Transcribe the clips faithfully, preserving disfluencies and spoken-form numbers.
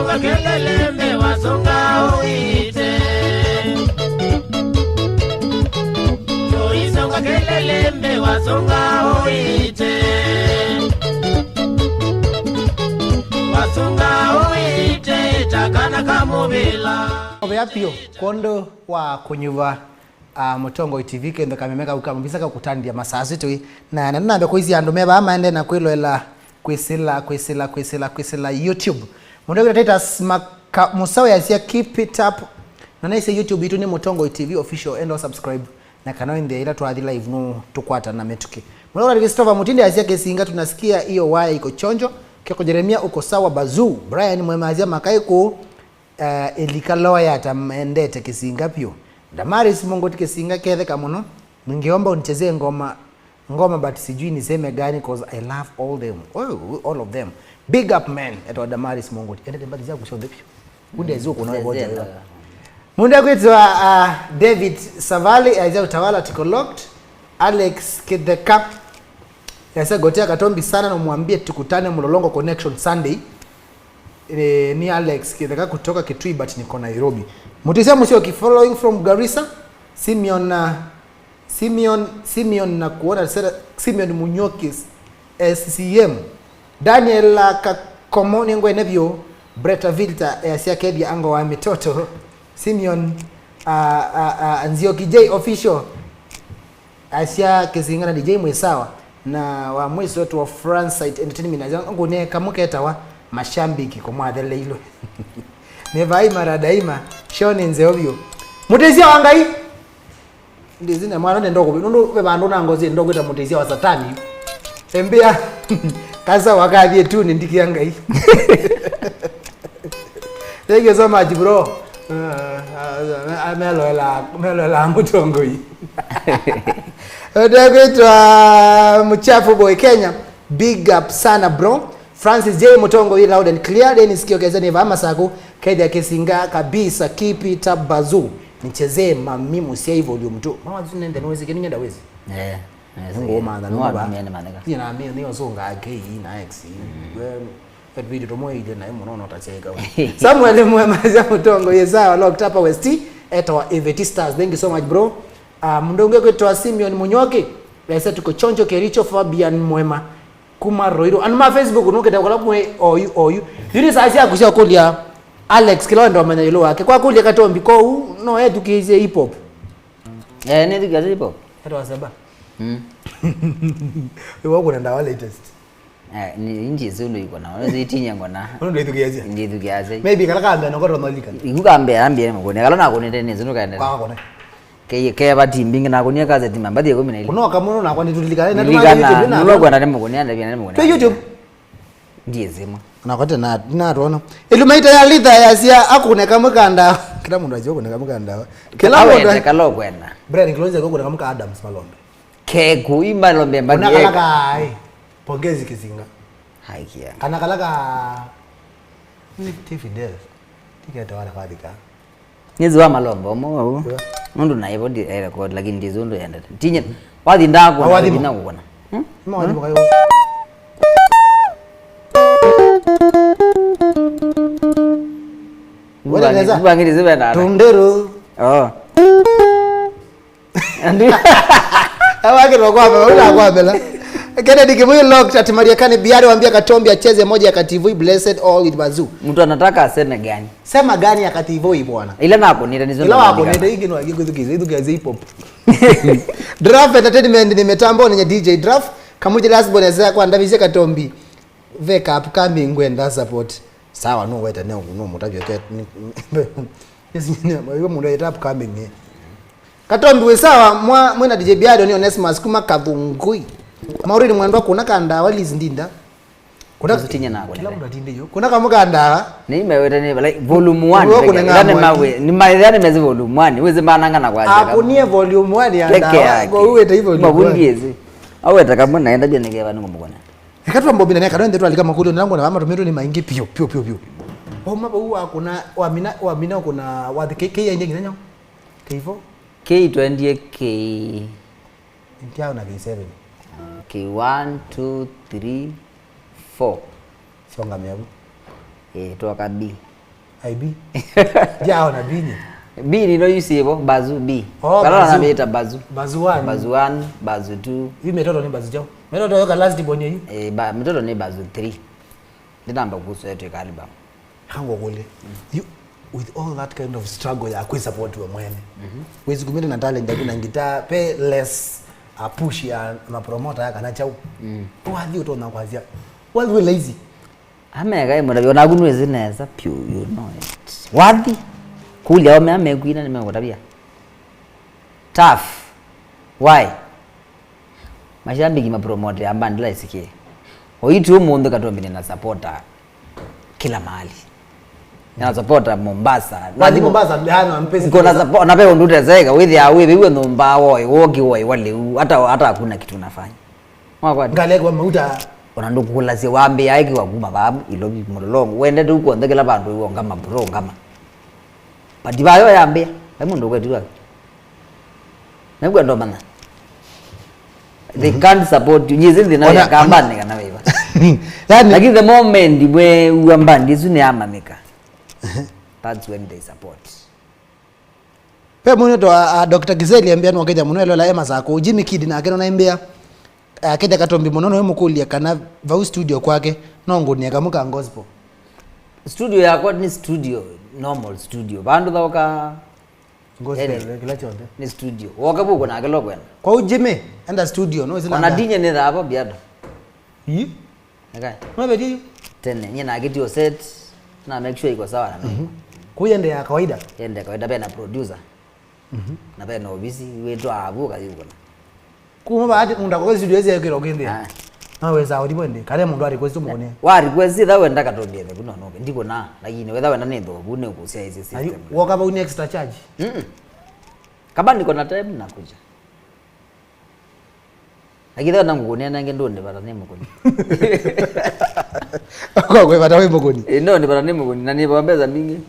Kelele mbe wasonga uite. Tuisonga kelele mbe wasonga uite. Wasonga uite takana kamuvila. Ovea pio kondo wa kunyuva. Ah, Mũtongoi T V, kendo kameme kau ka mũvisa kakũtandĩa masaa asu tũi. Na, na nĩnambe kũisya andũ me vaa maendee na kwĩloela kwĩsĩla, kwĩsĩla, kwĩsĩla, kwĩsĩla YouTube. Mũndũ wĩtwa Titus Maka-, Mũsawe asya, "Keep it up." Na naisye YouTube itũ nĩ Mũtongoi T V Official, enda subscribe. Na kana wĩ nthĩa ĩla twathi live no tũkwata na mĩtũkĩ. Mũndũ wĩtwa Christopher Mutindi asya, "Kĩsinga tunasikia hiyo waya iko chonjo." Keko Jeremia, "Uko sawa Bazuu." Brian Mwema asya, "Makai kũ." Eh, Elika Loya ta mendete Kĩsinga vyũ. Damaris Munguti, "Kĩsinga ketheka mũno. Ningeomba unichezee ngoma, ngoma but sijui niseme gani 'cause I love all them." Oh, all of them. Big up man. Etwa Damaris Munguti. Endete mbathi syaku syonthe vyũ. Kunde zio kuna wote. Mundu akwitwa, ah, David Savali, aja Utawala tuko locked. Alex Kitheka. Yasa gotea Katombi sana na mwambie tukutane Mlolongo Connection Sunday. Eh, ni Alex Kitheka kutoka Kitui, but niko Nairobi. Mutisia Musyoki following from Garissa. Simeon, uh, Simeon, Simeon na kuona sera, Simeon Munyoki, S C M. Daniel, uh, Kakomo, ningwene vyo. Breta Vilta, eh, sia Kevia ango wa mitoto. Simeon, uh, uh, uh, Nzioki J Official. Asya Kĩsinga na D J mwĩ sawa, na wa mwiso twa Fransite Entertainment, asya ngũnĩe kamũ ketawa Mashambiki kũmwatheleilwe. Nĩ vai mara daima, show nĩ nzeo vyũ. Mũtĩsya wa Ngai. Ndĩsĩ na mwana nĩ ndogo, nũndũ ve vandũ na ngozi ndogo ĩta mũtĩsya wa Satani. Embĩa, kasa wakathiĩ tu nĩ ndikia Ngai. Thank you so much, bro. Uh, uh, meloela, meloela Mũtongoi. Ndekwĩtwa Mchafu Boy Kenya. Big up sana, bro. Francis J Mũtongoi, loud and clear. Dennis Kiokeza nĩ vaa Masaku. Kethia Kĩsinga kabisa. Keep it up, Bazoo. Nichezee Mami Mũsyai volume two. Mwana wa nende nowezi kini nyenda wezi. Eh. Ngũmantha nũmaba. Nĩ na mĩo nĩ osũngaa K E na X. Well, video tũmwe ile naĩ mũno no tasyaika. Samuel Mwema sya Mũtongoi, sawa, locked up West, etawa Eveti Stars. Thank you so much, bro. Ah, mũndũ ũngĩ kwĩtwa Simeon Munyoki, ese tuko chonjo Kericho, Fabian Mwema kuma Roiro. Andũ ma Facebook nũkĩte kũla mwĩ oyu, oyu. Yuni saa syaku sya kũlya Alex kĩla wendo manya ĩlũ wake. Kwa kũlya Katombi kũu, no ethukĩĩsye hip hop. Eh, nĩ thukĩĩsye hip hop. Etawa Seba. Mm. Iwe kuna ndawa latest. Eh, ni inji zulu iko na. Wala zitinya ngona. Uno ndo ithukiasia. Ndithukiasia. Maybe kala kambe no koro nolika. Iku kambe ambie mukone. Kala na kone tene zulu kaende. Kwa kone. Ke ke bati mbingi na kone kaze tima bati kumi na ile. Kuno kamuno na kwani tulikana na. Nilikana. Muno kwenda ni mukone anda bia ni mukone. Pe YouTube. Ndiye zimwe. Na kwate na na tuona. Ilumaita ya litha ya sia akune kamwe kanda. Kila mundu ajua kune kamwe kanda. Kila mundu kala kwenda. Brian Kilonzi akuna kamwe ka Adams Malombe. Keku, imalombe mbagi. Kuna kala ka, ai, pongezi Kisinga. Haikia. Kana kala ka, ni T Fidel. Tikete wala kwa thika. Nizi wa malombe, omo wau. Yeah. Nundu na ivo ndi, eh, record, lakini ndizi undu yendete. Tinye, wathi ndako, na wathi wathi mo. Na kukona. Hmm? Ma wathi mo kayo. Wale neza. Bangiri zibe na. Tundero. Oh. Awakirwa kwambela, ula kwambela. Kennedy Kimui locked at Mariakani Biari, wambia Katombi acheze moja ya Kativui, blessed all with Bazoo. Mtu anataka aseme gani? Sema gani ya Kativui bwana? Ile nako nita nizo. Ile wako nita ingi no agikuzukiza, ithukiza hip hop. Draft Entertainment ni mitambo ni D J Draft. Kamuji last born ya kwa ndavize Katombi. Veka upcoming ngwenda support. Sawa no weta ne no mutavyo ke. Yes, iwe mundu eta upcoming. Katombi wĩ sawa, mwa, mwĩna D J Biado nĩ Onesmus kuma Kathungui. Maureen Mwendwa kuna kandawa Liz Ndinda. Kuna Tusitinye nako kila nene. Mũndũ atinde yu. Kuna kamũkandawa. Nĩ mewete nĩ, like, volume one. Nĩ peke. Ila nĩ mawe, nĩ ma-, ila nĩ mezi volume one. Wezi mananga na kwa. Akunie volume one ya peke ndawa. Yake. Kwa uwete hii volume one. Mabundi ezi. Aweta kamwe naenda bia nĩkeva nĩngũmũkona. Eka twambe ũmina neka, no nthe twalika makulio, nĩla ngona vama tũmĩtwe nĩ maingĩ piũ, piũ, piũ, piũ. Wauma vau wakũna, wamina, wamina ũkũna, wathi K-, K I nĩ nginya nyau? K four? K twendie K. Ntiaona K seven. K one, two, three, four. Songa mevu. Eh, twoka B. I B. Jao na B ni. B ni no yusivo, Bazu B. Oh, Kana Bazu. Na mita Bazu. Bazu one. Bazu one, Bazu two. Yu metoto ni Bazu jao. Metoto yo ka last born yu. Eh, ba, metoto ni Bazu three. Ndinamba kuhusu yetu ika album. Hango kule. You, with all that kind of struggle ya kwi support we mwene. Mhm. Wezi kumita na talent yaku na ngita pe less a push ya mapromota ya kana chau. Mm. Wathi utona kwazia. Wathi we lazy. Ameka ĩ mũtavya, onaku nĩwĩsĩ nesa vyũ, you know it. Wathi kũlya aũme amekwina nĩmekũtavya. Tough. Why? Mashabiki mapromote ya band ĩla ĩsikie. Oitu ũmũnthĩ Katombi nĩna supporter kila mahali. Nĩna supporter Mombasa. Wathi Mombasa, ndihana mpesa. Nkona supporter, na ve ũndũ ũteseka, wĩthĩaa wĩvĩw'e nyũmba woi, woki woi, waleu, hata, hata hakuna kitu unafanya. Mwakwata? Ngalekwa mauta. Ona ndũkũlasya wambĩa ĩkĩwa kuma vaa Ilovi Mũlolongo. Wendete ũkw'onthe kĩla vandũ iwongama, bro, ngama. But vayo yambĩa, vai mũndũ ũkwetiwa. Naigua ndomanya. They can't support you. Nyie nthĩna ya kambani kana wĩva. Yani, lakini the moment we ua mbandi isu nĩ amanyĩka. That's when they support. Pe mũnĩto a, a, Doctor Giseli ambĩa nokethya mũno elola e Masakũ. Jimmy Kid nake nona imbĩa. Akethya Katombi mũno no mũkũlye kana vau studio kwake no ngũnie kamũ ka gospel. Studio yakwa ni studio, normal studio. Vandu thauka. Gospel, yani, kila chote. Ni studio. Woka vuko na kilo kwenda. Kwa u Jimmy, enda studio, no isila. Ona ndinye ni thabo biado. Ii? Ekai. Mwavetie yu? Tene, nye na akĩtio set, na make sure iko sawa na mimi. Mhm. Kũyende ya kawaida? Yende kawaida, ve na producer. Mhm. Na ve na ovisi, wĩtwa avu, kayukuna. Kuma baati, mũndũ akoke studio ezi ekĩra ũkĩndĩ. Ah. Na weza ũthi bwende, kare mũndũ a request mũkũnie. Wa request, itha wenda Katombi ene, kuna noke, ndikuna, lakini wetha wenda nĩ thovu, nĩ ũkũsya isi system. Woka vau ni extra charge? Mm. Kama niko na time, nakuja. Akitha na ngũkũnĩa nenge ndũnĩ vata nĩ mũkũni. Kwa kwĩ vata wĩ mũkũni. Ĩ, no nĩ vata nĩ mũkũni na nĩ vata mbesa mingi.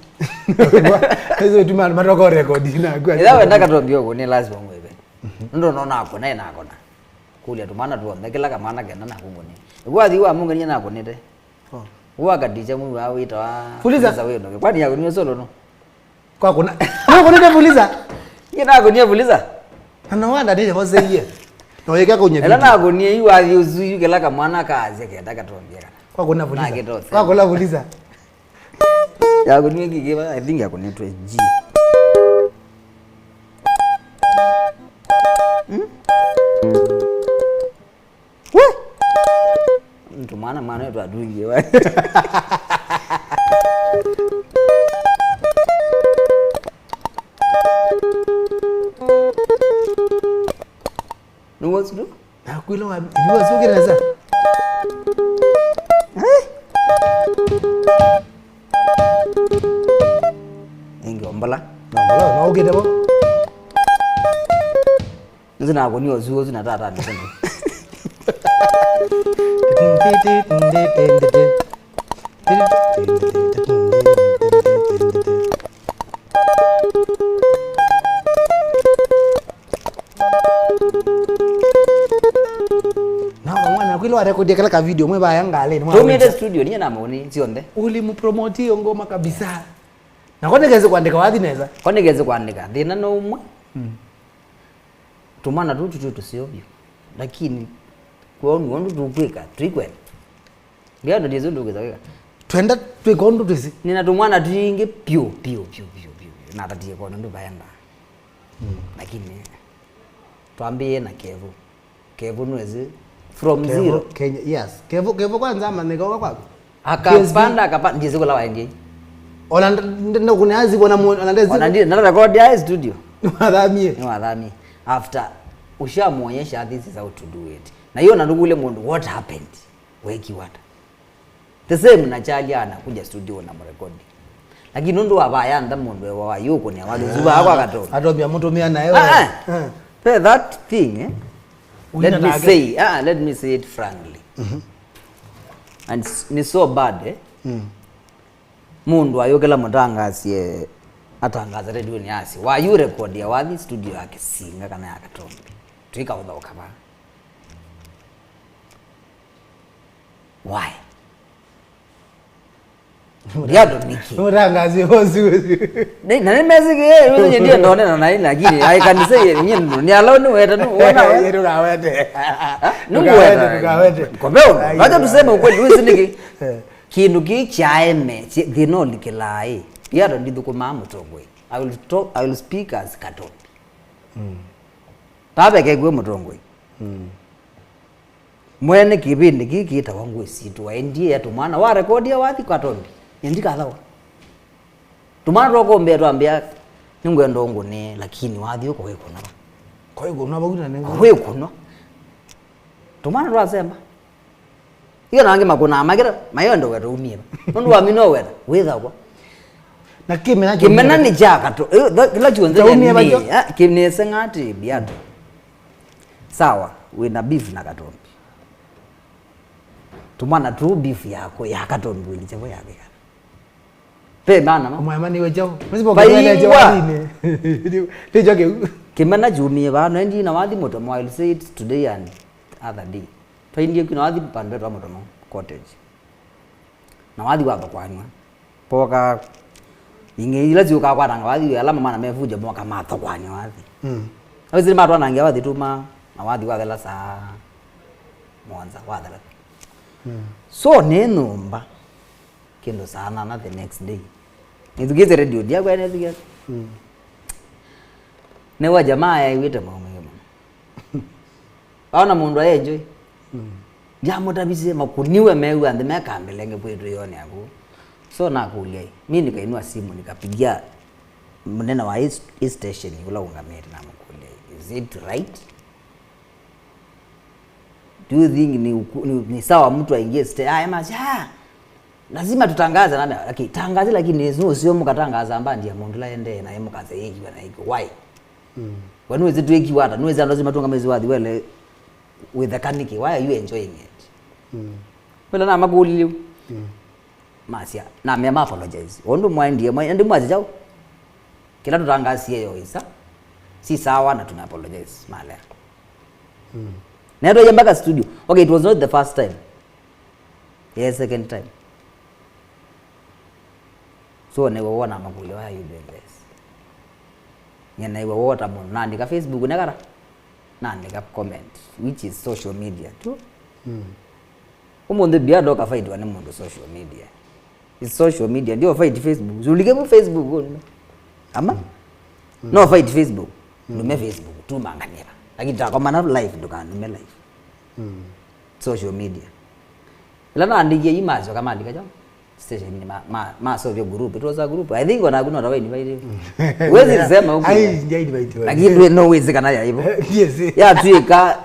Hizo tuma matoko record na kwa. Ila wenda Katombi ũkũni lazima ngwĩve. Ndo no nakona ĩ nakona. Kũlya tũmana tuonthe kila kamana kena na kũngũni. Kwa thi wa mũngeni na kũnĩte. Oh. Wakaticha mwi wa wita wa Fuliza. Fuliza wĩno. Kwani yakũnĩe solo no? Kwa kuna. No kuna Fuliza. Ye na kunia Fuliza. Na wanda ni hose ye. No yeka kunya. Ela na kunia yu athi uzu yu kela kamwana kaze kenda katombia kana. Kwa kuna Fuliza. Kwa kuna Fuliza. Ya kunia kiki ba, I think ya kunia tu G. Hmm? We! Mtu mwana, mwana wetu atungie wa. Nĩ what's do? Nakwĩla wa, nĩ what's do kĩresa? Eh? Ingi ombola. Ombola, no ũkĩte bo. Nzi nakũnia ũsu ũsu na tata nĩkũnĩ. Na mwana kwĩla warekodia kala ka video mwe vaya ngaleni. Tumite studio niye na maoni sionthe. Uli mupromote iyo ngoma kabisa. Na kwa nĩkesi kuandĩka wathi nesa. Kwa nĩkesi kuandĩka. Thĩna no ũmwe. Mm. Tũmwana tũtũ tũtũ tũseo vyũ. Lakini kwonu ũndũ tũkwĩka, tũikwenda. Ndio ndio ndizo ndio kwĩka. Twenda twĩka ũndũ twĩsĩ. Nina tũmwana twingĩ piũ, piũ, piũ. Na tatie kwa ũndũ vaenda. Mm. Lakini twambie na Kevo. Kevo nwezi from Kevo, zero. Kenya, yes. Kevo, Kevo kwanza amanyĩka ũka kwaku? Akapanda, akapanda, ndizi kula waendie. Ona nd-, nd-, nd-, kuna azi bona mu-, ona ndezi. Ona ndi, na record ya studio. Wathamie. Ni wathamie. After, ushamuonyesha this is how to do it. Na hiyo na ndugule mundu, what happened? Weki what? The same na Charlie anakuja studio na mrekodi. Lakini nundu wa vaya ntha mundu ewa wa yuko ni wa zuba kwa kato. Atobia mutumia na ewe. Ah, ah. Eh. Pe that thing, eh? Let me say, ah, let me say it frankly. Mhm. And s-, ni so bad, eh? Mm. Mundu ayukila mutangasie atangaza radio ni asi. Wa yu record ya wathi studio ya Kisinga kana ya Katombi. Tuika uthoka ba. Why? Ndiato niki. Mũtangazi ũsu. Nĩ- na nĩ message ĩyo nĩ ndiye ndone na nai, lakini ai kanisa yeye nyinyi ndio ni alone weta no wona we. Ndũkawete. Nĩ ngweta. Ndũkawete. Kobeo. Ai, wacha tuseme ukweli, wezi niki. Kindu ki chaeme thina ulikilai. Ndiato ndithukuma Mũtongoi. I will talk, I will speak as Katombi. Tavekekwe Mũtongoi. Mwene kĩvĩndĩ kĩĩ kĩtawa Ngũĩ Sitũ waendie atũmwa na warekodia wathi Katombi. Nyie ndikathawa. Tũmwana twakombea twambĩa, "Nĩngwenda ũngũnĩe, lakini wathi ũko wĩkũnwa va?" Kwa ĩkũnwa vau na nĩ ngũnũ. Wĩkũnwa. Tũmwana twasemba. Iyo na angĩ makũnaa makĩta, mayenda weta umie va? Nũndũ wamina weta wĩthagwa. Na kĩmena kĩmena nĩ kya kato. Kĩla kyonthe kyaumie vajo. Kĩnĩseng'ati biato. Sawa, wĩna beef na Katombi. Tũmwana tu beef yako ya Katombi wĩlikya vo ya vĩkana. Pe mana ma. Mwe mani we chao. Mesi boka. Vaiwa. Chao dine. Ticho ke. Kĩmena kyumie vaa, no ndi na wathi mũtomo, I will say it today and other day. Twaindie kwina wathi pandũ petwa mũtomo cottage. Na wathi wathokwanywa. Poka ingĩ ila siũkaa kwatanga wathi wĩ ala mamana mefunja moka mathokwanywa wathi. Mm. Awĩsĩ matwanangia wathi tuma na wathi wathela saa mũonza wathela. Mm. So nĩ nyũmba kĩndũ saa nana the next day. Nĩthukĩte radio ndiakwene thukĩte. Mm. Nĩwa jamaa yaĩwĩte maũmĩo mũno. Aona mũndũ aenjoy. Mm. Ndiamũtavisye makũniwe mew'a nthĩ mekambĩlenge kwĩtũ ĩonĩ aku. So nakũlya, mi nikainua simu nikapigia mũnene wa hii st- hii station ũla ũngamĩte namũkũlya, "Is it right? Do you think ni, uku- ni, ni sawa mtu aingie station?" Aya masya, "Ah, lazima tutangaze." Nana, "Okay, tangaze, lakini nũsio mũkatangaza mbandi ya mũndũ la endee na mũkaze yĩkiwa na ĩkĩ. Why?" Mm. We nũwĩsĩ twĩkiwa ata? Nũwĩsĩ andũ asu matũngamĩsĩ wathi wele wĩtheka nĩkĩ? Why are you enjoying it? Mm. Wĩla namakũlilye. Mm. Masya, namea ma apologize. Ũndũ mwaendie, mwa- ĩndĩ mwasya kyaũ? Kĩla tũtangasie yo isa. Si sawa na tuna apologize. Malea. Mm. Na twaie mpaka studio. Okay, it was not the first time. Yeah, second time. So nĩwe wona makũlyo, "Why are you doing this?" Nĩnaiwe wota mũno. Naandĩka Facebook nekara. Naandĩka comment, which is social media tu. Mm. Ũmũnthĩ bia ndoka faitwa nĩ mũndũ social media. It's social media. Ndio fight Facebook. Zulike mu Facebook ũnĩ. Ama? Mm. No fight Facebook. Mm. Ndume Facebook. Tuma nganĩva. Lakini takomana live ndũkandume live. Mm. Social media. Ĩla naandĩkie yu masyoka maandĩka kyaũ? Station ma ma masovya group. It was a group. I think onaku no tawa invite. Wezi sema huko. Ai, ndia invite. Lakini ndwe no wezi kana ya hivyo. Yes. Ya tuika,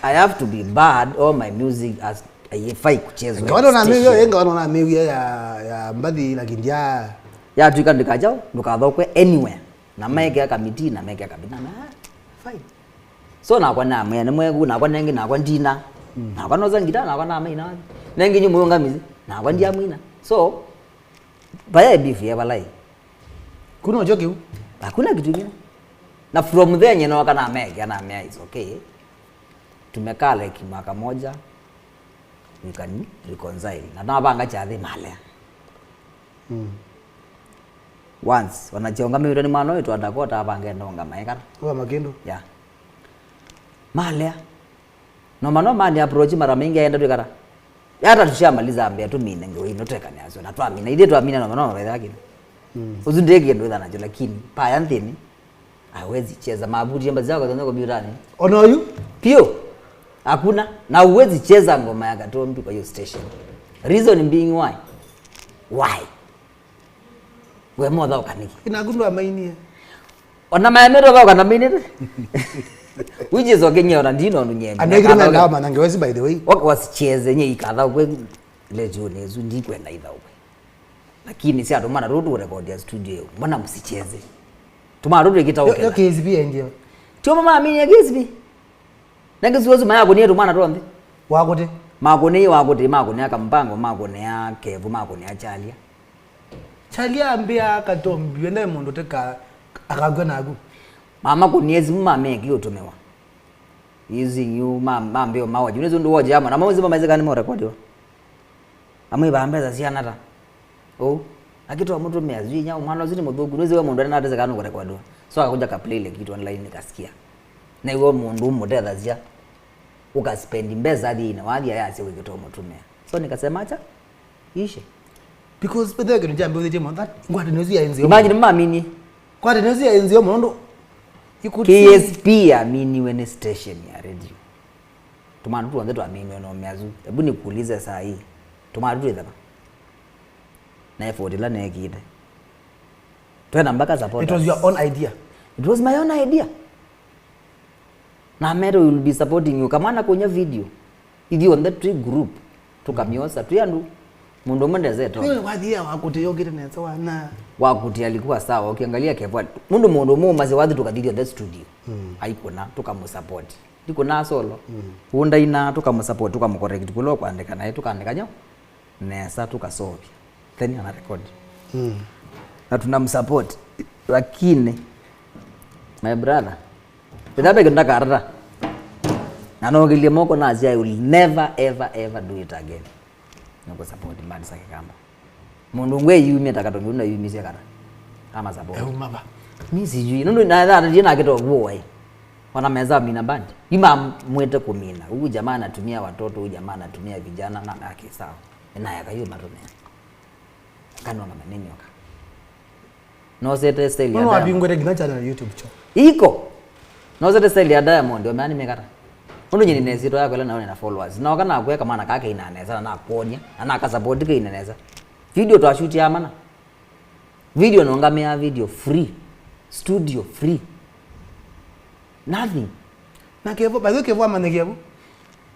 I have to be bad, all my music has haifai kuchezwa. Ngawano na station. Miwia, ngawano na miwia ya ya mbathi lakini ya ya tuika ndikaja ndukathokwe anywhere. Na maekea kamiti na mekea kamiti na ma- fine. So nakwa namwĩa nĩ mweku, nakwa nengi nakwa ndina. Mm. Nakwa noza ngita nakwa namaina. Nengi nyumu yungamizi nakwa ndiamwina. So vaya beef ya balai. Kuna ujo kiu. Hakuna kitu kingine. Na from there nyie noka namekea namea it's okay. Tumekaa like mwaka moja. We can reconcile. Na navanga chathi malea. Mm. Once wanachiungamĩtwe nĩ mwana ũyũ twa Dakota avange ndonga maekana. Wa makindu. Ya. Malea. No mano mani approach mara mingi aenda twikara. Hata tushamaliza ambia tumine ngewe ino twekane aso na twamina ithe twamina no mano no wetha kini. Mm. Uzundeke ndo ithana jo lakini pa ya nthini. Hawezi cheza mabuti amba zako zana kompyutani. Ona oyu? Pio. Hakuna. Na huwezi cheza ngoma ya Katombi kwa hiyo station. Reason being why? Why? We motha ukaniki. Inagundu amainie. Ona maemero thoka na mainire. Which is okay nye ona ndino ndunye. Anegire na ndawa manange wezi by the way. Wasicheze nye ikatha kwe lejune zu ndikwenda itha ukwe. Lakini si andũ mana rũndũ record ya studio ĩyo. Mbona msicheze? Tũmana rũndũ ĩkĩtaũkĩla. Yo K S B endio. Tio mama aminye K S B. Nange zuozu maya kũnie tũmana twonthe. Wakũte. Makũne wakũte makũne akampango makũne akevu makũne achalia. Chalia ambia Katombi wenda mũndũ teka akagwa naku. Mama kũnie zimu mameki ũtũmĩwa. Using you ma mambio mawaji. Unaweza ndio waje ama na mawezi mama zikani mo record. Amwe ba mbeza siana ta. Ũu. Akĩtwa mũtũmĩa sijui nyau, mwana ũsu nĩ mũthũku, nũĩsĩ we mũndũ arĩ na ateseka nũkũrekodiwa. So akakuja ka play like it online nikasikia. Na iwe mũndũ ũmũtethasya, ũkaspendi mbesa athiĩi na wathi ayasya wĩkĩtwa mũtũmĩa. So nikasema acha ishe. Because pethĩwa kĩndũ kyambĩthĩtie mũno, that ngwatanĩo ĩsu yaĩ nzeo mũno. Imagine maminie. Ngwatanĩo ĩsu yaĩ nzeo mũno ndũ, you could see. K S P yaminiwe nĩ station ya radio. Tũmandu tuonthe twaminiwe no mĩazu. Hebu nikuulize saa hii. Tũmandu twĩthava. Na effort ĩla neekĩte. Twena mpaka supporters. It was your own idea. It was my own idea. Na mero will be supporting you. Kamwana kũnya video. Ithuĩ onthe twĩ group. Tũkamyosa. Twĩ andũ. Mũndũ ũmwe ndezete. Wewe wathi ya wakũtĩ yokĩte nesa wana. Wakũtĩ alikuwa sawa. Ukiangalia Kevo. Mũndũ mũndũ ũmwe ũmasĩ wathi tũkathi ithuĩ onthe studio. Mm. Aikũna, tũkamũsupport. Ndikũnaa solo. Mm. Ũndainaa, tũkamũsupport, tũkamũcorrect kũla ũkwandĩka naĩ, tũkaandĩka nyo nesa, tũkaseũvya. Then ana record. Mm. Na tunamsupport. Lakini, my brother, ĩthabe kĩndũ ndakarata. Na nokilie moko nasya, I will never, ever, ever do it again. Nĩkũsupport band sya Kĩkamba. Mũndũ ngwe yumie ta Katongi ũndũ yumisye kana. Ama support. Euma ba. Mi sijui. Nũndũ na thaa tũthiĩ nake to guo waĩ. Wana meza mina band. Ima mwete kumina. Huyu jamaa anatumia watoto, huyu jamaa anatumia vijana na nake sawa. Na yaka hiyo matumia. Kanwa mama nini waka. Nosete style ya Diamond. Wavingũre nginya channel YouTube cho. Iko. Nosete style ya Diamond, wamea nĩ mĩkata. Ũndũ nyini nesitwa yakwa ĩla naone na followers. Noka nakweka mwana kake ina nesa na nakuonia, na nakasupport ke ina nesa. Video twashutia mana. Video nongamea video free. Studio free. Nothing. Na Kevo, by the way, Kevo amanye Kevo.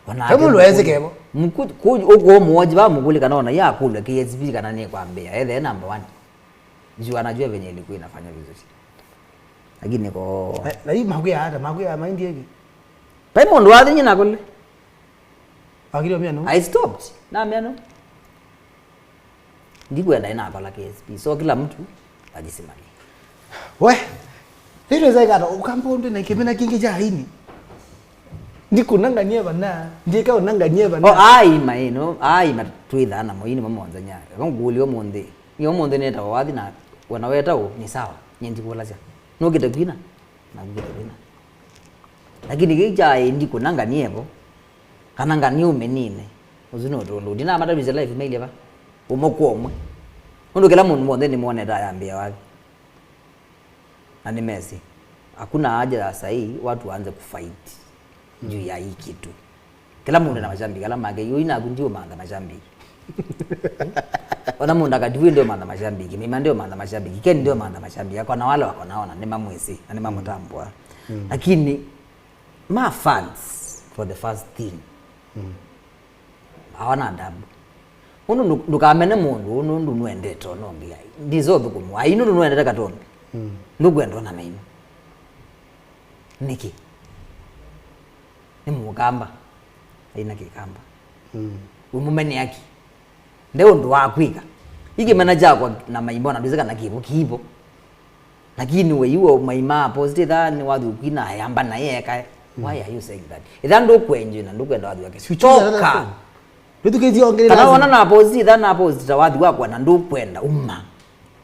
Ona Kevo ndo ezi Kevo. Mku ku uko muoji ba mukuli kana ona ya kulwe K S B kana ni kwambia. Ethe number one. Juu anajua venye ilikuwa inafanya vizuri. Lakini ko na, na hii makuya hata makuya maindi yake. Pai mũndũ wathi nyina kule. Akili mia no. I stopped. Na mia no. Ndikwenda ina pala K S P. So kila mtu ajisimamie. We. Ndio zai kata ukambo ndo na kimena kingi ja haini. Ndikunanganie bana. Ndika unanganie bana. Oh, ai maino. Ai matwitha na moini mamonzanya. Nguli omunthi. Ni omunthi neta wathi na wana weta u ni sawa. Nyendi kulasya. Nukite kwina. Na kukite kwina. Lakini kĩu kyaĩ ndikũnanganie vo, kana nganie ũmĩnine, ũsu nĩ ũtũndũ ndinamatavisye life mailye va, ũmwe kwa ũmwe. Nũndũ kĩla mũndũ w'onthe nĩmwonete ayambĩa wathi. Na nĩmesĩ, hakuna haja ya sahii watu waanze kufight juu ya hii kitu. Kĩla mũndũ na mashambiki ala make, yũi naku ndiũmantha mashambiki. Ona mũndũ akatiwe ndiũmantha mashambiki, mima ndiũmantha mashambiki, Ken ndiũmantha mashambiki, akona wale wako naona nĩ mamwĩsĩ na nĩ mamũtambũa. Mm. Lakini ma fans for the first thing. Mm. Hawana adabu. Ũndũ ndũ- ndũkamene mũndũ ũũ nũndũ nũendete ona ũngĩ. Ndisa ũthũkũmũ. Ai nũndũ nũendete Katongi. Mm. Ndũkwenda ona maima. Nĩkĩ? Nĩ mũkamba. Aina kĩkamba. Mm. Wĩ mũmene aki. Nde ũndũ wa kwĩka. Ikĩmena kyakwa na maima ona ndwĩsĩ kana kĩvo kĩvo. Lakini we iwe maima post itha nĩ wathi ũkwina ayamba na yeka. Mm. Why are you saying that? Itha ndũkwenjwe na ndũkwenda wathi wake. Stoka. Ndũthukĩĩsye ongerera. Kana ona na post itha na post ta wathi wakwa na ndũkwenda uma.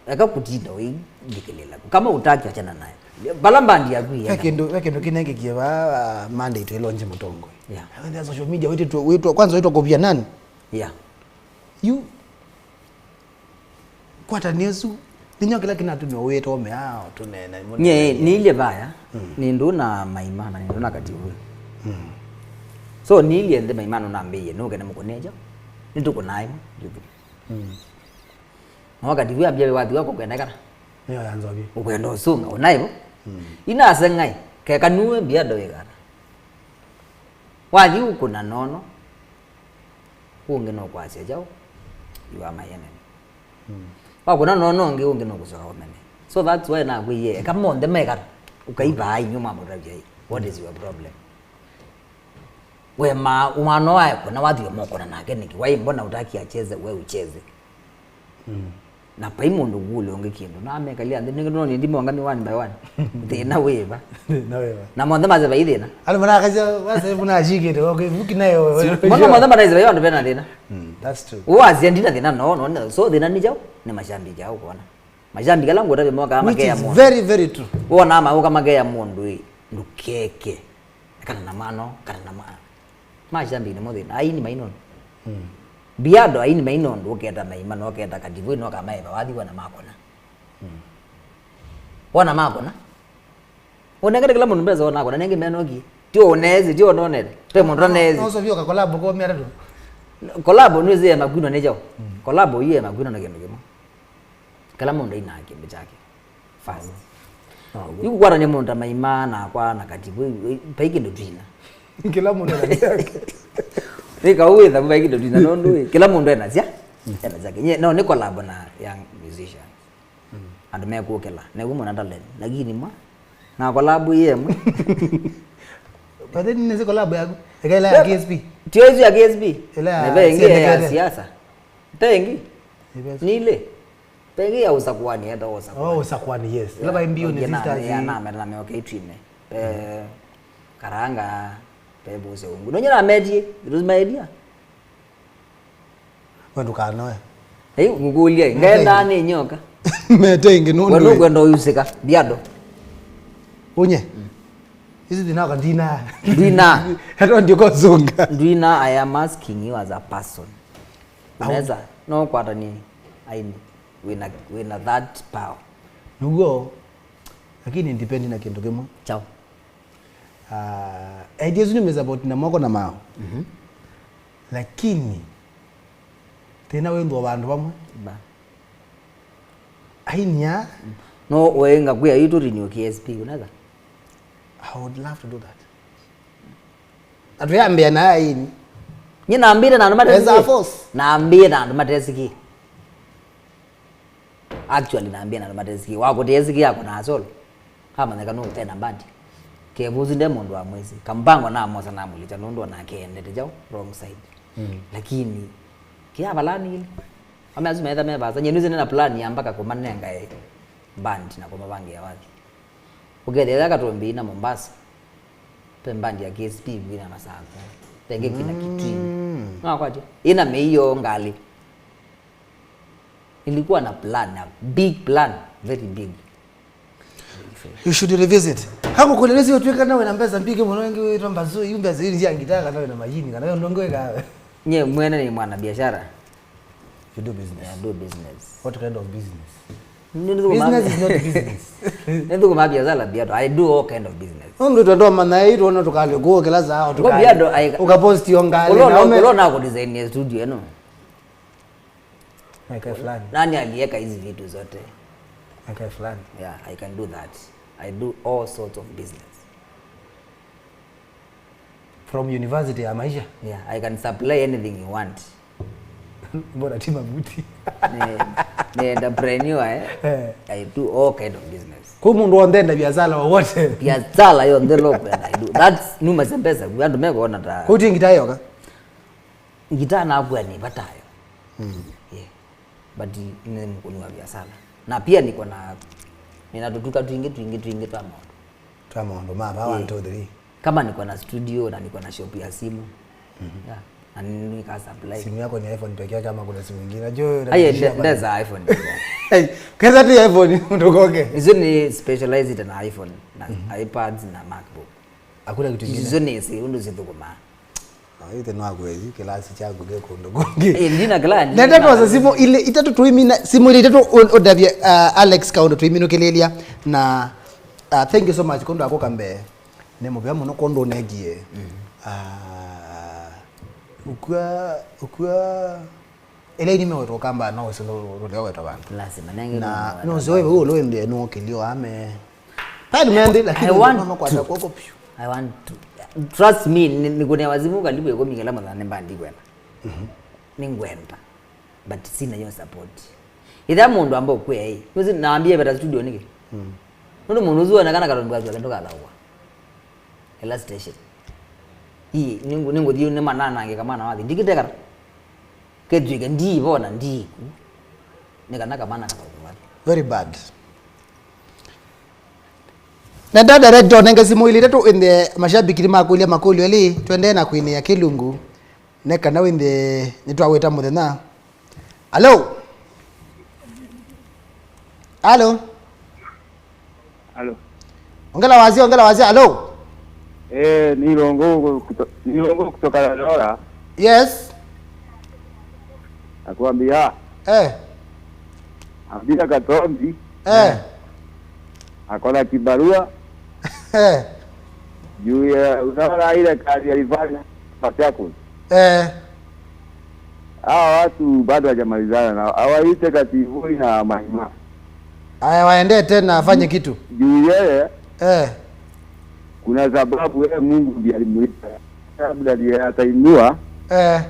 Eka kutinda ũingĩkĩlĩla. Kama utaki achana naye. Bala mbandi yaku ienda. Ve kĩndũ, ve kĩndũ kĩnengekie va, ah, Monday twĩ launch Mũtongoi. Yeah. Wĩthĩa social media wĩtĩtwe, wĩtwa, kwanza wĩtwa kũvia nani? Yeah. You kwatanĩa ũsu. Nĩnyo kĩla kĩnatũmĩa wĩtwa ũmea tũneena. Nye nĩilye vaya, mm, nĩ ndũ na maima na nĩ ndũ na kativu. Mm. So nĩilye nthĩ maima nũnambĩie nũke nĩ mũkũnĩkya. Nĩtũkũnae. Mm. Na wakati wĩ ambia wathi wako kwenda kana? Nĩyo ya nzovi. Ukwenda usunga, unayo? Mm. Ina sengai, keka nuwe mbia ndo wegana. Wathi ukuna nono. Ungi no kwasya jau. You are my enemy. Mm. Wakuna nono ungi, ungi no kusoka umene. So that's why na kwiye, eka monthe mekara. Ukaivaa inyu mamutavya. What is your problem? We ma, mwana wae kuna wathi umokona nake niki? Why mbona utaki acheze, we ucheze? Mm. Na vai mũndũ ũkũlya ũngĩ kĩndũ. Na amekalia nthĩ, nĩngĩ ndũnĩ ndimo ngami one by one. Thĩna wĩva? Thĩna wĩva? Na monthe mase vai thĩna. Andũ manakasya wase vuna ashikĩte, okay, vuki nayo. Mbona monthe manaise vai andũ vena thĩna? Mm, that's true. Ũwasya ndina thĩna no, no, no. So thĩna nĩ kyaũ? Nĩ mashambiki ao kũona. Mashambiki ala ngũtavya mokaa makeya mũndũ. Which is very, very true. Wona maũka makeya mũndũ ĩ, ndũkeke. Kana na mano, kana na mano. Mashambiki nĩmo thĩna. Aini maina ũndũ. Mm. Biado aini maina ũndũ, ũketa maima, na ũketa kativoi, na ũkamaeva wathi wona makona. Mm. Wona makona. Ũnengete kĩla mũndũ mbesa wona akona, nengĩ menokie. Ti ũneezi, ti ũnonete. Pe mũndũ ũneezi. No, no, so vyo ka collab ko mia tatu. Collab nĩ zia makuno nĩ jao. Mm. Collab yĩ makuno na kĩndũ kĩmwe. Kĩla mũndũ aina kĩndũ kyake. First. Ah, ah, yu kũkwatany'a mũndũ ta maima nakwa na kati, vai kĩndũ twina. Kĩla mũndũ ena kyake. Wĩka ũu wĩtha vai kĩndũ twina nũndũ ĩ, kĩla mũndũ ena sya, ena syake. Nye, no nĩ collab na young musicians. Mm. Andũ mekũkĩla, nĩw'o mũna talent. Lakini mwa, na collab yĩ ĩmwe. But then nĩsĩ collab yaku. Eka ĩla ya K S P. Tio ĩsu ya K S P. Ĩla ya. Na ve ĩngĩ ya siasa. Ve ĩngĩ. Nĩ ile. Pengĩ ya ũsakwani, enda ũsakwani. Oh, ũsakwani, yes. Ĩla vai mbio nĩ sisters. Ya nameta na meoka itwine. Pe karanga, pe buse ungu. Nonye na metie, it was my idea. We ndũkanoe. Ei, ngũkũlya, ngenda nĩ nyoka. Mete ingi nũndũ. We nũkwenda ũyusĩka, biado. Unye. Isi thina kandina. Ndwina. Hata ndio kwa zunga. Ndwina, I am asking you as a person. Au. Unaweza no kwatani aini wina, wina that power. Nĩw'o, lakini depend na kĩndũ kĩmwe. Chao. Ah, idea isu nĩmĩsupport na moko na mao. Mhm. Lakini thĩna wĩthwa vandũ vamwe. Ba. Ainia. No wenga kwia itu rinio K S P unaweza? I would love to do that. Atuyambia na aini. Nye nambire na andũ matesikie. As a force. Nambire na andũ matesikie. Actually nambire na andũ matesikie. Wako tesikie yako na asolo. Kama neka no tena bandi. Kevuzi nde mũndũ wa mwezi. Kambango na mosa na mulicha nundu na kendete jau wrong side. Mm. Lakini kia balani ile. Ame azu metha me basa. Nye nuzi nena plan ya mpaka kumanenga e band na kumavangia wathi. Ũkethĩa ĩla katũmbĩ ina Mombasa, pe mbandi ya K S P ina Masako, pengĩ kina Kitui. Mm. Nakwatya ina mĩio ngalĩ. Ilikuwa na plan, na big plan, very big. You should revisit. Hako kule lesi utweka nawe na mbesa mbike mwana wangu wetu mbazo, yu mbesa ili ya ngitaka nawe na majini kana ndo ngweka. Nye mwene ni mwana biashara. You do business. Yeah, I do business. What kind of business? Business is not business. Nĩthũkũmaa biasala biato. I do all kind of business. Nũndũ twendoma naĩ tuona tũkalĩ kũũ kĩla saa. Kwa biato, I, ũkaposti o ngalĩ. Kũlona kũdesign ya studio ĩno. Nake fulani. Nani aliweka hizi vitu zote? Nake fulani. Yeah, I can do that. I do all sorts of business. From university ya maisha. Yeah, I can supply anything you want. Bora ti mabuti. Ni entrepreneur, eh? Eh. I do all kind of business. Kwa mũndũ wonthe enda biasala wowote. Biasala yonthe lokwenda I do. That's numa sembesa kwa andũ mekuona ta. Kwa uti ngita yoka. Ngita nakuwa ni batayo. Mm. Yeah. But ni mkuni wa biasala. Na pia niko na nina tutuka twingi twingi twingi twa maondo. Twa maondo ma ba one two three. Kama niko na studio na niko na shop ya simu. Mhm. Yeah. Na nika supply. Simu yako ni iPhone pekee yake ama kuna simu nyingine? Najua aye ndeza iPhone. Kaza tu iPhone ndokoke. Hizo ni specialized na iPhone na iPads na MacBook. Hakuna kitu kingine. Hizo ni si undu zithukuma. Aite no akwezi kilasi kyaku ke kundu kungi. Eh, ndina kila ndina. Nenda twa simu ile itatu tuimina simu ile itatu u- udavye uh, Alex Kaundo tuiminukililia na uh, thank you so much kundu akuka mbee. Ni muvea muno kundu unegie. Uh, ukua ukua Ĩla ini mewetwa Ũkamba no ũsĩ ndũlea wetwa vandũ. Lazima nenge. Na no ũsĩ wĩ ũlũ ĩndĩ nũkĩlio ame. Pali mendi lakini I want no kwata kwoko piu. I want to. Trust me, nikunewa simu karibu ikumi kila mũthenya nĩ mbandi kwenda. Mhm. Nĩ ngwenda. But sina yo support. Itha mũndũ amba ũkwĩa ĩ. Nuzi naambie beta studio niki. Mm. Nũndũ mũndũ ũsu onekana katondu kasu ndũkathaũwa. Ĩla station. Ii, nĩngũthiĩ nĩ mananangĩka mwana wathi. Ndikĩtekana. Ketw'ĩke ndiivona ndiiku. Nĩ kana kamana kakauma. Very bad. Nenda director nenge simũ ilĩ itatũ ĩndĩ mashabiki nĩmakũlya makũlyo elĩ, twendee na kwĩnĩa kĩlungu. Nĩ kana wĩnthe nĩtwawĩta mũthenya. Alo? Alo? Alo. Ongela wasya, ongela wasya. Alo? Eh, ni Longo kuto-, ni Longo kutoka Lalora. Yes. Nakwambia. Eh. Ambia Katombi. Eh. Ako na kibarua. Eh. Juu ya, unaona ile kazi alifanya Machakos. Eh. Hawa watu bado hawajamalizana na hawaite Kativoi na Mahima. Aya, waendee tena afanye kitu. Juu yeye, eh, kuna sababu yeye Mungu ndiye alimuita. Labda ndiye atainua, eh,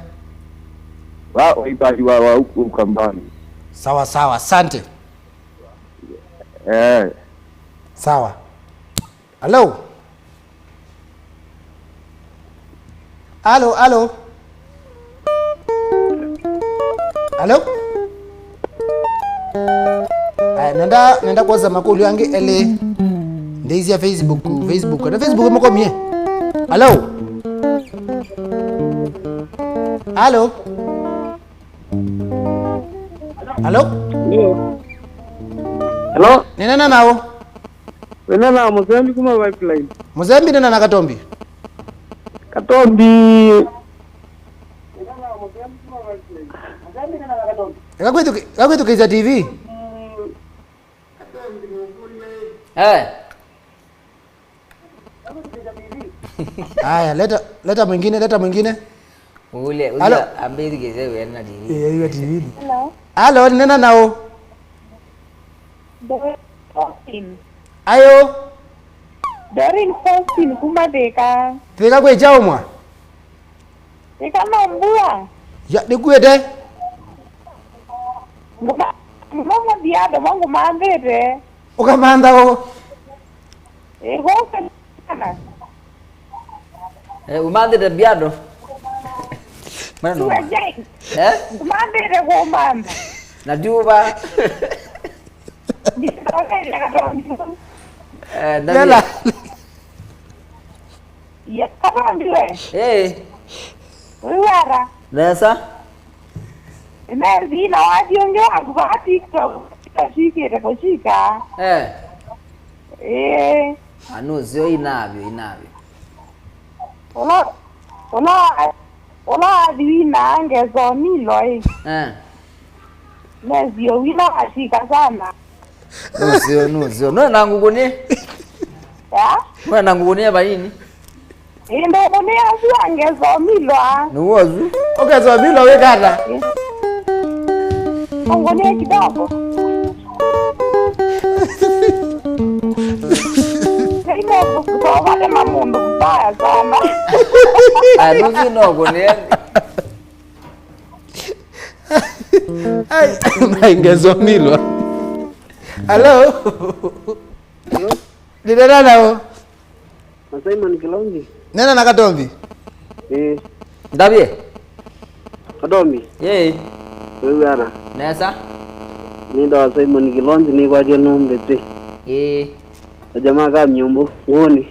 wa, waimbaji wa, wa huku Ukambani. Sawa, sawa, asante. Eh. Sawa. Alo? Alo, alo? Alo? Aya, nenda, nenda kwosa makũlyo angĩ elĩ. Ndeithya Facebook, Facebook. Na Facebook mũkomie. Alo? Alo? Alo? Hello? Hello? Nĩneena naũ? Wĩneena na Mũsembi kuma Pipeline. Mũsembi, neena na Katombi. Katombi. Eka kwĩthukĩ-, eka kwĩthukĩĩsya T V. Eh. Aya, leta, leta mwingine, leta mwingine. Ule, ule. Alo? Ambĩthukĩĩsya wĩana na T V. Eh, aiwa T V. Hello. Alo, nĩneena naũ? Doreen Faustin. Ayo? Doreen Faustin kuma Thĩka. Thĩka kwĩ kyaũ mwa? Thĩka no mbua. Ya, nĩkuĩte? Ngũma-, ngũma mũthia andũ mo ngũmanthĩte. Ũkamantha ũ? Ĩ, vau kana. Eh, umanthĩte mbiano? Mana no. Tuwe ma- Jai. Eh? Umanthĩte kũmantha. Na ndiuva. Ndithokeile Katombi. Eh, Yala. Ndavye. Ya, Katombi we. Eh. Wĩwara. Nesa. Nesi na wathi ũngĩ waku va TikTok. Sikĩte kũsika. Eh. Eh. Anusio inavyo, inavyo. Ũla, ũla, ũla wathi wina ngeso milo ĩ. Eh. Nesi wina wasika sana. Nusio, nusio. Nwe na ngukuni? Ya? Nwe na ngukuni ya vanini? Ĩndĩ ngũnĩa asu angesomilwa. Nĩw'o asu. Ũkesomilwa wĩka ata? Ngũnĩa kidogo. Nĩmũkũsoma nĩ mamũndũ mbaya sana. Anusi no ngũnĩa. Ai, ai, ngesomilwa. Hello? Hello? Nĩneena naũ? Na Simon Kilongi. Neena na Katombi. Ĩĩ. Ndavye. Katombi. Ĩĩ. Wĩw'ana. Nesa. Nĩtawa Simon Kilongi, nĩkwatya nũmbĩtĩ. Ĩĩ. Kajamaa ka Myũmbũ, Ngũni.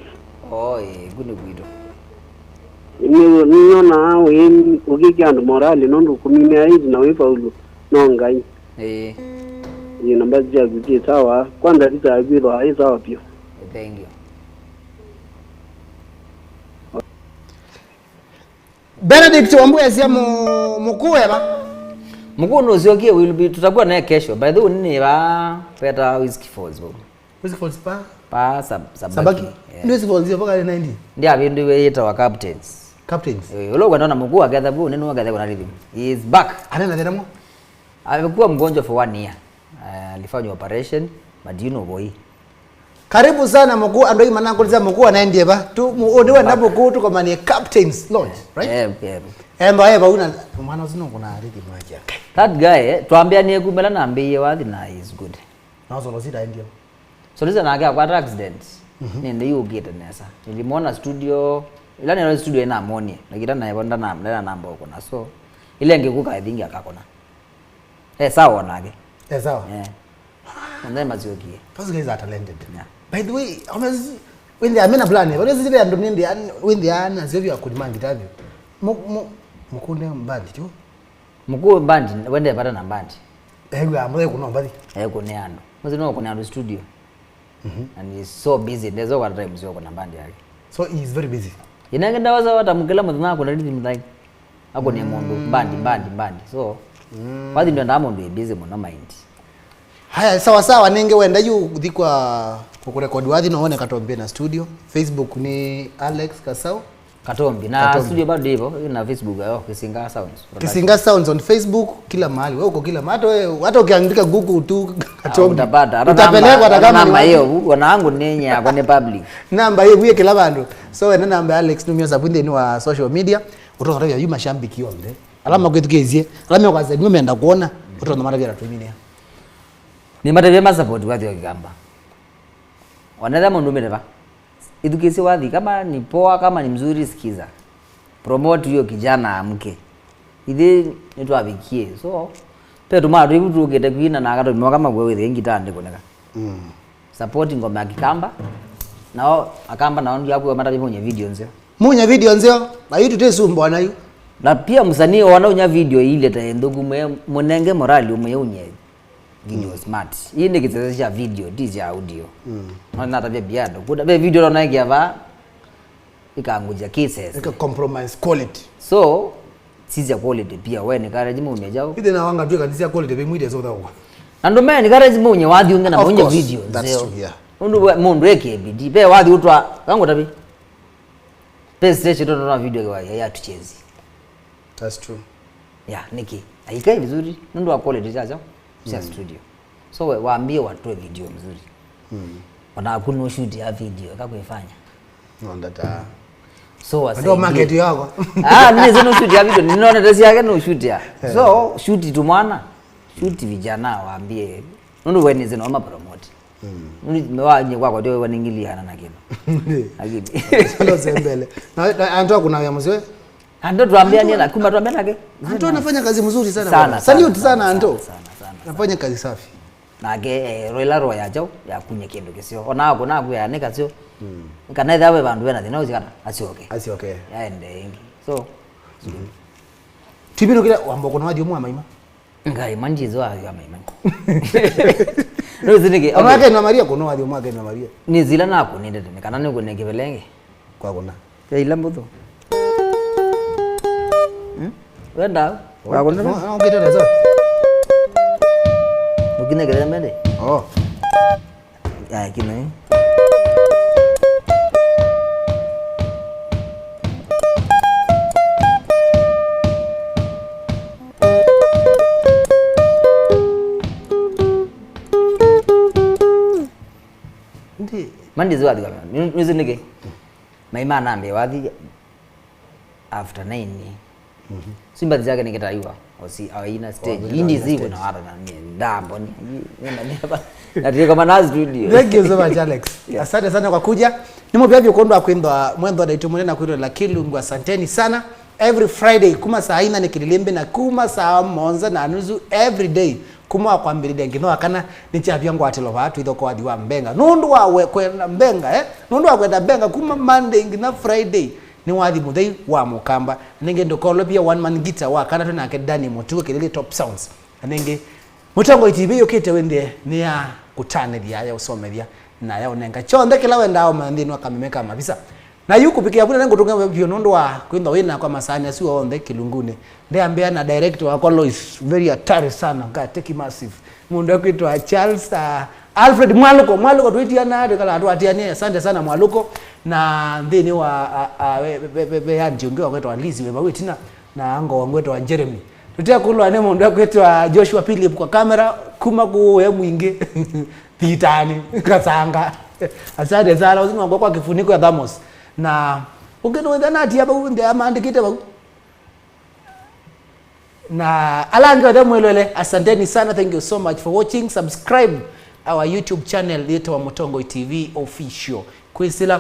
Oo, ĩĩ, kũ nĩ kwitũ. Nĩ, nĩnyonaa wĩ, ũkĩkĩa andũ morali, nũndũ kũminĩa aids na wĩ faulu, no Ngai. Ĩĩ. Ĩĩ, namba syaku syĩ sawa. Kwanza visa yaku ĩthwa ĩ sawa vyũ. Thank you. Benedict Wambua esya mu-, mũkũũ eva? Mũkũũ nũsyokie, will be, tutakuwa naye kesho. By the way, nĩ va veta Whiskey Falls, bro. Whiskey Falls pa? Pa Sab-, Sabaki. Sabaki. Yeah. Nĩ Whiskey Falls yo mpaka nĩnaendie? Ndi avindu yĩtawa Captains. Captains. Eh, ũla ũkwenda na mũkũũ aketha vu, nĩ nũketha kuna rhythm. He is back. Anena thĩna mo? Amekuwa mgonjwa for one year. Eh, alifanywa operation, but you know boy. Karibu sana mũkũũ, andũ aingĩ manakũlĩsya mũkũũ anaendie va? Tu, mu-, ũndĩ wenda mũkũũ tũkomanie Captains Lodge, right? Yeah, yeah. Emba eva una mwana ũsu nũkũna rhythm aja. That guy, eh, twambĩanie kumela nambĩie wathi na is good. Na ũsolo sita endie. Solicitor nake akwata accident. Mhm. Nĩndĩ yũkĩte nesa. Nilimwona studio, ila nĩyo studio ĩnamonie, lakini naye ndanamba ũkũna. So, ile ngĩkũka, I think akakũna. Eh, sawa nake. Eh, sawa. Eh. And then masyokie. Those guys are talented. Yeah. By the way, honestly, when they are mena plan, honestly, they are doing the, when they are na zevia kudimandi tavyo. Mu, mu, mukunde mbandi tu. Mukuu mbandi, wende pata na mbandi. Egu amwe kuno mbandi. Eh, kune andu. Mwazi no kune andu studio. Mhm. And he's so busy. There's no time sio kuna mbandi yake. So he is very busy. Inenge ndawa za wata mukila muthenya kuna rhythm like. Ako ni mundu mbandi, mbandi, mbandi. So, mm, wathi ndio ndamu ndio busy muno mind. Haya, sawa sawa, nenge wenda yu thi kwa kukurekodi wathi no wone Katombi na studio. Facebook ni Alex Kasau. Katombi. Na Katombi. Studio bado hivyo, na Facebook, oh, Kisinga Sounds Production. Kisinga Sounds on Facebook, kila mahali. Wewe uko kila mahali. Hata wewe, hata ukiandika Google tu, ah, Katombi. Utapata. Hata utapelekwa namba, hata kama namba ni hiyo, wanangu ni yenye yako ni public. Namba hiyo, uye kila bandu. So, ena namba ya Alex Numio Sabu nthĩnĩ wa social media. Ũtonya matavya yu mashambiki onthe. Ala makwĩthukĩĩsye, ala mekwasya nĩmenda kwona, ũtonya matavya na tũminĩa. Nĩmatavya ma support wathi wa Kĩkamba. Wanetha mũndũ ũmĩte va. Ithukĩĩsye wathi, kama ni poa, kama ni mzuri, sikiza. Promote huyo kijana amke. Ithe nĩtwavikie. So, pe tũmaa twĩvu tũkĩte kwina na akatũmĩwa kama kwe wĩthĩe ngita ndĩkũneka. Mm. Support ngoma ya Kĩkamba. Nao Akamba nao ndio hapo matavya munye video nzeo. Munye video nzeo, na yu tũtĩsumbwa nayu. Na pia msanii ona unya video ile ta ndhuku mwe, mũnenge morali umwe unye video smart. Hii ni kisese cha video, ti cha audio. Mm. Na natavya biado. Kuna be video naona kia va ikangujia kisese. Ika compromise quality. So, sisi ya quality pia we ni courage munye jau. Ithe na wanga tu kanisa quality be mwide so dawa. Na ndo me ni courage munye wathi unge na munye video. Of course, that's true, yeah. Undu we mundu eke bidi be wathi utwa kangu tabi. Pe stage ndo na video kwa ya tuchezi. That's true. Ya, niki. Aikai vizuri, nundu wa quality chacho cia studio. So we waambie watoe video mzuri. Mm. Wanaku no shoot ya video kakuifanya. No ndata. So wa Ndo market yako. Ah, ni zeno shoot ya video, ninaona tesi yake no shoot ya. So shoot tu mwana. Shoot vijana waambie. Nundu we ni zeno ma promote. Mm. Nundu wanye kwako ndio waningiliana na kino. Lakini. Solo zembele. Na, na Anto kuna ya mzee. Anto tuambiania na kuma tuambia nake. Anto anafanya kazi mzuri sana. Sana, bwana. Salute sana Anto. Sana, sana, sana. Anafanya kazi safi. Nake eh, roila roho ya chao ya kunye kindu kisio. Ona ako na kuya nika sio. Mm. Kana itha we bandu bena thina usikana asioke. Asioke. Yaende ingi. So, mm. Tibino kila wambo kuna wathi umwe maima. Ngai manjizo ayo maima. No zinike. Ona ake na Maria kuna wathi umwe ake na Maria. Ni zila nako nindete kana niko neke belenge. Kwa kuna. Ya ila mbuthu. Hmm? Wenda? Kwa kuna. No, no, ngete na zo. Ukine kele mende. Oh. Ya kino. Ndi. Mandi ziwa thika. Nizi nike. Maima nambe wathi after nine. Mhm. Simba zake nikitaiwa. Osi aina stage. Indi ziku na wata na ndambo ni. Nenda ni hapa. Na tuko mana studio. Thank you so much, Alex. Yeah. Asante sana kwa kuja. Nimo pia vyo kondwa kwendwa mwendwa daitu mwenye na kwendwa la Kilungu, asanteni sana. Every Friday kuma saa ina ni kililimbi na kuma saa monza na nusu every day. Kuma wa kwambĩlĩlya nginya wa kana nĩkyavya ngwatĩlo vaa twĩtho kwa wathi wa mbenga. Nũndũ wa we kwenda mbenga, eh? Nũndũ wa kwenda mbenga kuma Monday nginya Friday nĩ wathi mũthei wa mũkamba. Na nĩngĩ ndũkolwe pia one man guitar wa kana twĩ nake Danny Mũtuo Kĩlĩlĩ Top Sounds. Na nĩngĩ Mũtongoi T V yũkĩte wĩndĩe nĩ ya kũtanĩthya, ya ũsomethya, na ya ũnenga kyonthe kĩla wendaa ũmanya nthĩnĩ wa kameme ka mavisa. Na yu kũvikĩa vu nĩngũtũngĩa vyũ nũndũ wa kwĩthwa wĩ nakwa masaanĩ asu onthe kĩlungunĩ. Ndeambĩa na director wakwa Lois, very hatari sana, Gateki Massive. Mũndũ ekwĩtwa Charles, uh, Alfred Mwaluko, Mwaluko twĩtiana, twĩkala twatianie, asante sana Mwaluko. Na nthĩnĩ wa, uh, uh, ve, ve, ve, ve aunty ũngĩ wakwĩtwa Liz wĩ vau ĩtina, na uncle wangu wĩtwa Jeremy. Tũtekulwa nĩ mũndũ ekwĩtwa Joshua Philip kwa camera, kuma kũũ we mwingĩ. Thitani, kasanga. Asante sana, ũsu nĩwakwa kwa kifuniko ya thermos. Na ũngĩ nĩwĩtha natia vau, nthĩa maandĩkĩte vau. Na ala angĩ othe mwĩlwele, asanteni sana, thank you so much for watching. Subscribe our YouTube channel yĩtawa Mũtongoi T V Official. Kwĩsĩla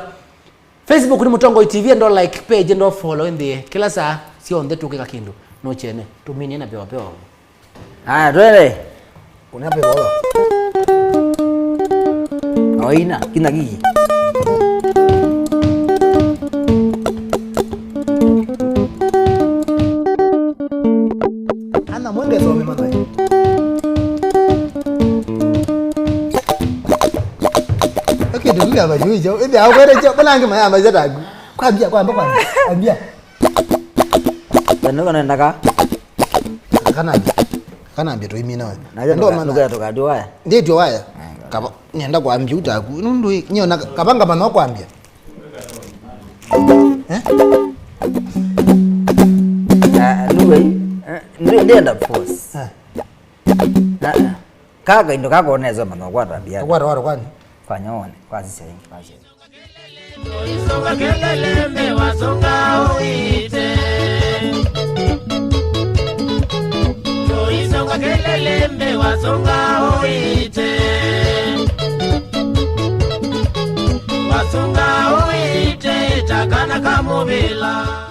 Facebook nĩ Mũtongoi T V, endo like page, endo follow, ĩndĩ kĩla saa syonthe tũkĩka kĩndũ no kyene. Tũminie na pewa pewa. Aya, twende. Kuna pe baba. Oina, kina kiki. Ana mwende some mwana. Okay, ndio kama juu hicho. Ndio au kwenda cho, bwana ange maya maisha taku. Kwambia, kwamba, kwambia. Ambia. Kana kana ndaka. Kana kana ambia tuimina wewe. Na ndio maana ndio tukadiwa. Ndio waya. Kaba nienda kwambia utaku. Nundu niona kabanga mano kwambia. Eh? Ah, ndugu hii. Eh, ndio ndio force. Eh. Ah, ah. Kaka indo kako unaweza mano kwa tabia. Kwa kwa kwani? Fanya one. Kwa sisi wengi, kwa sisi. Isonga kelele mbe wasonga uite. Isonga kelele mbe wasonga uite. Wasonga uite takana kamuvila.